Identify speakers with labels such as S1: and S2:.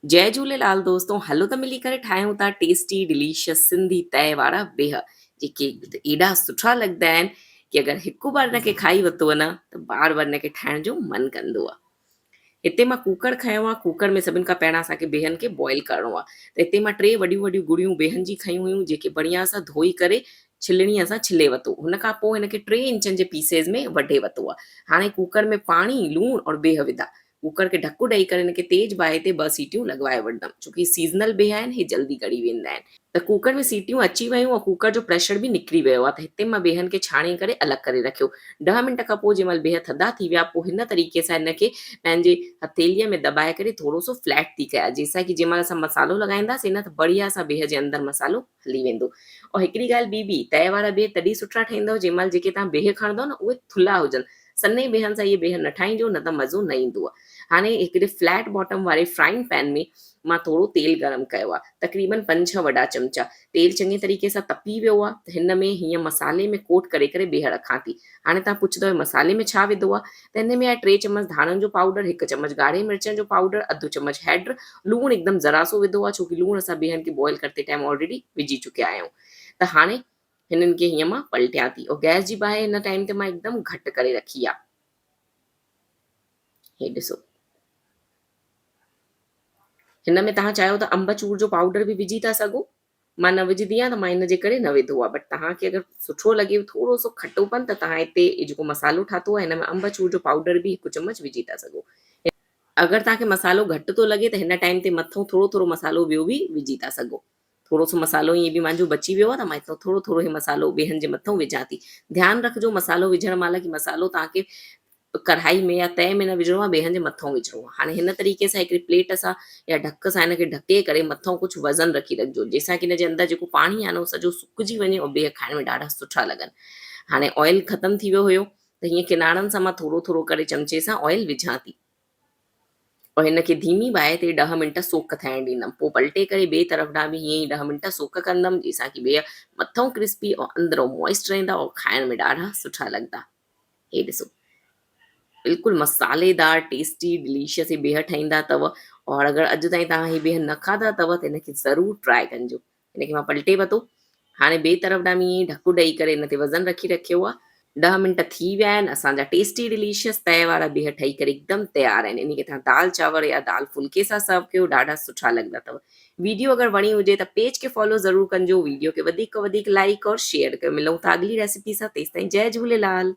S1: جئي جهوليلال دوستو هلو ته ملي ڪري ٺاهيون ٿا ٽيسٽي ڊليشس سنڌي تئي وارا بيهه جيڪي ايڏا سٺا لڳندا آهن ڪي اگر هڪ بار ان کي کائي ورتو نه ته بار بار ان کي ٺاهڻ جو من ڪندو آهي هتي مان ڪوڪر کنيو آهي ڪوڪر ۾ سڀن کان پهريان اسان کي بيهن کي بوائل ڪرڻو آهي ته هتي مان ٽي وڏيون وڏيون ڳڙيون بيهن جي کنيون هيون جيڪي بڙيا سان ڌوئي ڪري ڇلڻي سان ڇلي ورتو هن کان پوء هن کي ٽي انچن جي پيسز ۾ وڍي ورتو آهي هاڻي ڪوڪر ۾ پاڻي لوڻ اور بيهه وڌا ڪوڪر کي ڍڪ ڏئي ڪري ان کي تيز باهه تي ٻه سيٽيون لڳوائي وٺندم ڇو ڪي سيزنل بيهه آهن هي جلدي ڳڙي ويندا آهن. ته ڪوڪر ۾ سيٽيون اچي ويون ۽ ڪوڪر جو پريشر به نڪري ويو آهي ته هتي مان بيهن کي ڇاڻي ڪري الڳ ڪري رکيو. ڏهه منٽ کان پوء جنهن مهل بيهه ٿڌا ٿي ويا پوء هن طريقي سان هن کي پنهنجي هٿيليء ۾ دٻائي ڪري ٿورو سو فليٽ ٿي ڪيا جنهن سان ڪي جنهن مهل اسان مصالحو لڳائينداسين نه ته بڙهيا سان بيهه جي اندر مصالحو هلي ويندو. ۽ هڪڙي ڳالهه ٻي به تئي وارا بيهه تڏهن سٺا ٺهندو جنهن مهل جيڪي توهان بيهه کڻندو نه اهي ٿلها هجن سنهي بيهن سان اهي بيهه نه ٺاهينجو نه ته مزو نه ايندو. هاڻي هڪڙي فليٽ باٽم واري فرائنگ پين ۾ مان ٿورو تيل گرم ڪيو آهي تقريبن پنج ڇهه وڏا چمچا. تيل چڱي طريقي سان تپي ويو آهي ته هن ۾ هيئن مصالحي ۾ ڪوٽ ڪري ڪري بيهه رکان ٿي. هاڻي توهان پڇندؤ هي مصالحي ۾ ڇا وڌو آهي ته هن ۾ آهي ٽي چمچ ڌاڻن جو پائوڊر، هڪ چمچ ڳاڙهي مرچن جو پائوڊر، اڌ چمچ هيڊ، لوڻ هڪدم ذرا سو وڌو آهي ڇو ڪي لوڻ اسان بيهن کي بوائل ڪرتي ٽائيم آلريڊي وجهي چڪيا آهيون ته هاڻي هنن کي هيئن مان پلٽيان ٿي اور گئس جي باهه هن ٽائيم تي مان هڪدم گهٽ ڪري رکي آ. هي ڏسو هن ۾ توهان چاهيو ته انب چور جو پائوڊر به وجهي ٿا سگهو مان نه وجهندي آهيان ته مان ان جي ڪري نه وڌو آ بٽ توهان کي اگر سٺو لڳي ٿورو سو کٽوپن ته توهان هتي جيڪو مصالحو ٺاتو آهي هن ۾ انب چور جو پائوڊر به هڪ چمچ وجهي ٿا سگهو. اگر توهان کي مصالحو گهٽ ٿو لڳي ته هن ٽائيم تي مٿو ٿورو ٿورو مصالحو ٻيو به وجهي ٿا سگهو. ٿورو سو مصالحو ائين به مانجو بچي ويو آهي ته مان هتان ٿورو ٿورو هي مصالحو بيهن جي مٿئون وجهان ٿي. ڌيان رکجو مصالحو وجهڻ مهل ڪي مصالحو توهان کي ڪڙهائي ۾ يا تئي ۾ نه وجهڻو آهي بيهن جي مٿئون وجهڻو آهي. هاڻي هن طريقي سان هڪڙي پليٽ سان يا ڍڪ سان هن کي ڍڪي ڪري مٿئون ڪجهه وزن رکي رکجو جنهن سان ڪي هن جي اندر جيڪو پاڻي آهي نه اهو سڄو سڪجي وڃي ۽ بيهه کائڻ ۾ ڏاڍا سٺا لڳن. هاڻي آئل ختم ٿي ويو هيو ته هيئن ڪنارن سان مان ٿورو ٿورو ڪري چمچي سان آئل وجهان ٿي. پوء هن کي ڌيمي باهه تي ڏهه منٽ سوڪ ٿيڻ ڏيندم. پوء پلٽي ڪري ٻئي طرف ڏانهن به هيئن ئي ڏهه منٽ سوڪ ڪندم، جنهن سان ڪي بيهه مٿئون ڪرسپي ۽ اندرئون موئسٽ رهندا ۽ کائڻ ۾ ڏاڍا سٺا لڳندا. هي ڏسو بلڪل مصالحيدار ٽيسٽي ڊليشس هي بيهه ٺهيندا اٿو اور اگر اڄ تائين توهان هي بيهه نه کاڌا اٿو ته هن کي ضرور ٽرائي ڪنجو. هن کي مان پلٽي ورتو. هاڻي ٻئي طرف ڏانهن به ائين ئي ڍڪ ڏئي ڪري ان تي وزن رکي رکيو آهي. ڏهه منٽ ٿي ويا آهن. اسان جا ٽيسٽي ڊليشس تئي وارا بيهه ٺهي ڪري هڪدم تيار آهن. انهي کي توهان دال چانور يا دال ڦلڪي سان سرو ڪيو ڏاڍا سٺا لڳندا اٿو. ويڊيو اگر وڻي هجي ته پيج کي فالو ضرور ڪنجو. ويڊيو کي وڌيڪ کان وڌيڪ لائيڪ اور شيئر ڪيو. ملون ٿا اڳلي ريسيپي سان تيستائين جئي جهوليلال.